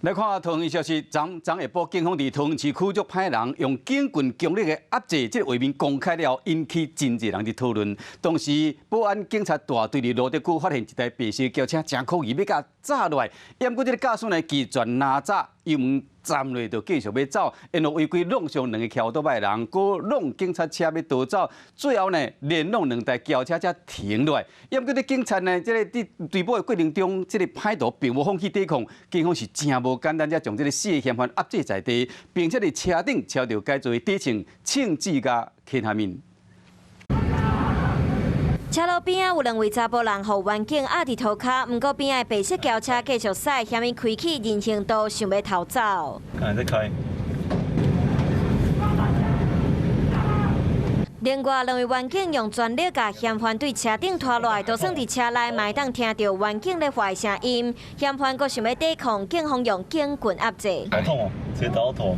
來看桃園消息，昨昨下晡，警方佇桃園市區足歹人用警棍強力的壓制，這個畫面公開了，引起真濟人佇討論。當時保安警察大隊佇蘆竹區發現一台白色轎車，誠可疑，欲共閘落來。毋過這个駕駛呢拒絕攔閘，油門站落就繼續欲走，沿路違規挵傷兩個騎歐多擺的人，閣挵警察車欲逃走，最後呢連挵兩台轎車才停落來。毋過這警察呢，這个佇追捕的過程中，這个歹徒並無放棄抵抗，警方是誠無簡單，才將這个四个嫌犯壓制在地，並且佇車頂抄著改造的底槍、槍支佮慶下面。車路邊仔有兩位查埔人，予員警壓佇塗跤，毋過邊仔的白色轎車繼續駛，嫌伊開去人行道，想欲逃走。還在開。另外兩位員警用全力共嫌犯對車頂拖落來，就算佇車內嘛會當聽著員警咧話的聲音。嫌犯閣想欲抵抗，警方用警棍壓制。好痛哦，直接打到頭。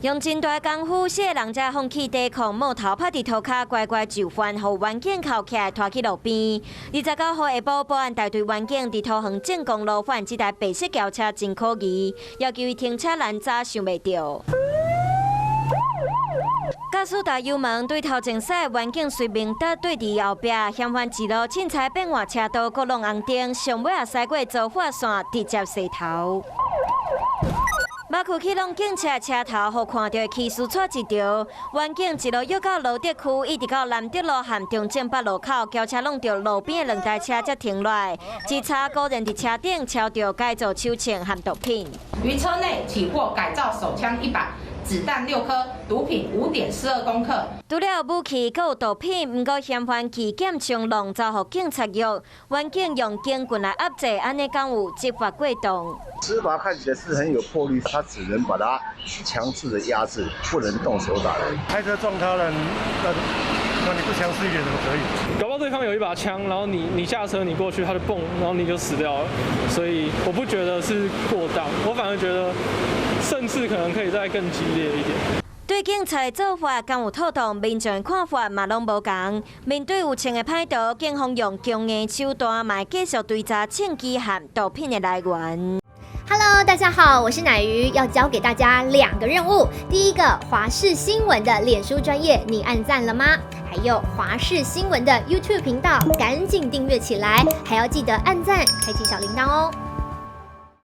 用真大功夫，四个人才放棄抵抗，帽頭拍佇塗跤，乖乖就範，予員警銬起來拖去路邊。29號下晡，保安大隊員警佇桃園正光路發現這台白色轎車真可疑，要求伊停車攔閘，想袂著。駕駛踏油門對頭前駛，員警隨明達對佇後壁，嫌犯一路凊彩變換車道，閣挵紅燈，上尾仔駛過糟化線，直接踅頭。馬去去挵警車車頭，予看著起勢掣一著，員警一路約到蘆竹區，一直到南德路和中正北路口，轎車挵著路邊的兩台車才停落來。一查果然佇車頂抄著改造手槍和毒品。於車內起獲改造手槍一把、子彈6顆、毒品5.42公克。除了武器，閣有毒品，毋過嫌犯拒檢衝撞，遭予警察約，員警用警棍來壓制，按呢敢有執法過當？司法看起來是很有魄力，他只能把他強制的壓制，不能動手打人。開車撞他人，那你不強勢一點怎麼可以？搞不好對方有一把槍，然後你下車你過去，他就蹦，然後你就死掉了。所以我不覺得是過當，我反而覺得甚至可能可以再更激烈一點。對警察的做法敢有妥當？民眾的看法嘛攏無仝。面對有槍的歹徒，警方用強硬手段，嘛會繼續追查槍支和毒品的來源。 Hello，大家好，我是奶魚，要交給大家兩個任務。第一個，華視新聞的臉書專頁，你按讚了嗎？還有華視新聞的 YouTube 頻道，趕緊訂閱起來，還要記得按讚，開啟小鈴鐺哦。